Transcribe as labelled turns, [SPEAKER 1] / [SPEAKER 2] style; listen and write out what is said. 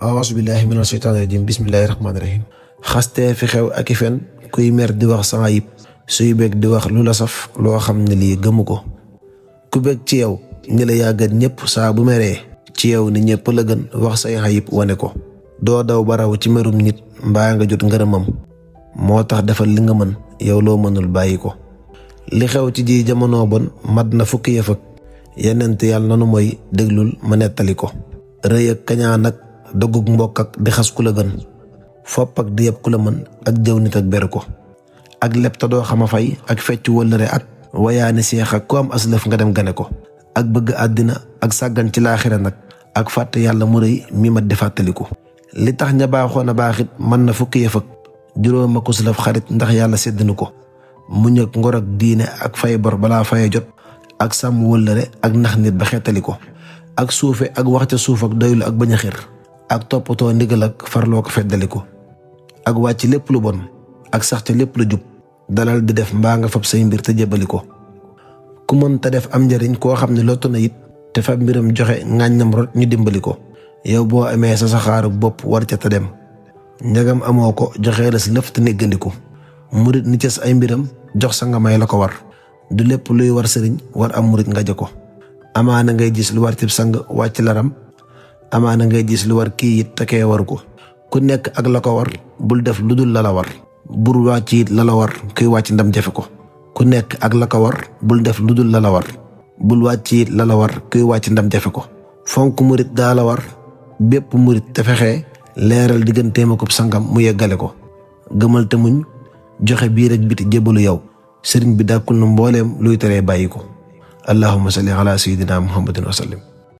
[SPEAKER 1] a'uuzu billahi mina shaytaani rajiim bismillahi rahmaani rahiim. xaste fi xew ak i fen kuy mer di wax sa ayib suy bég di wax lu la saf loo xam ne lii gëmu ko. ku bég ci yow ñi la yaa gën ñëpp saa bu meree ci yow ni ñëpp la gën wax say ayib wane ko. doo daw ba raw ci merum nit mbaa nga jot ngërëmam moo tax defal li nga mën yow loo mënul bàyyi ko. li xew ci ji jamono bon mat na fukki yëf ak yenent yàlla nanu mooy déglul ma nettali ko. rëy ak kañaan ak doggug mbokk ak di xas ku la gën fopp ak di yeb ku la mën ak jëw nit ak ber ko. ak leb ta doo xama fay ak fecc wëllëre ak wayaani seex ak ku am aslëf nga dem gane ko. ak bëgg àddina ak sàggan ci laaxira nag ak fàtte yàlla mu rëy mi mat di fàttaliku. li tax ña baaxoon a baaxit mën na fukki yëf ak juróom ak uslaf xarit ndax yàlla séddinu ko. muñ ak ngor ak diine ak fay bor balaa faye jot ak sàmm wëllëre ak nax nit ba xettali ko. ak suufe ak wax ca suuf ak doylu ak bañ a xir ak toppatoo ndigal ak farloo ko feddali ko. ak wàcc lépp lu bon ak sax ca lépp lu jub dalal di def mbaa nga fab say mbir te jébali ko. ku mën te def am njariñ koo xam ne lottu na it te fab mbiram joxe ŋàññam rot ñu dimbali ko. yow boo amee sa saxaaru bopp war ca te dem njagam amoo ko joxe la si lëf te néggandiku. murit ni cas ay mbiram jox sa nga may la ko war du lépp luy war sëriñ war am murit nga ja ko. amaana ngay gis lu war cib sang wàcc laram amaana ngay gis lu war kii it te kee waru ko. ku nekk ak la ko war bul def lu dul la la war bur wàcc it la la war kuy wàcc ndam jafe ko. ku nekk ak la ko war bul def lu dul la la war bul wàcc it la la war kuy wàcc ndam jafe ko. fonk murit daa la war bépp murit te fexe leeral digganteem ak sangam mu yeggale ko. gëmal te muñ joxe biir ak biti jébbalu yow sëriñ bi dàkkul na mbooleem luy teree bàyyi ko. allahumma salli ala sayyidina muhammadin wa sallim.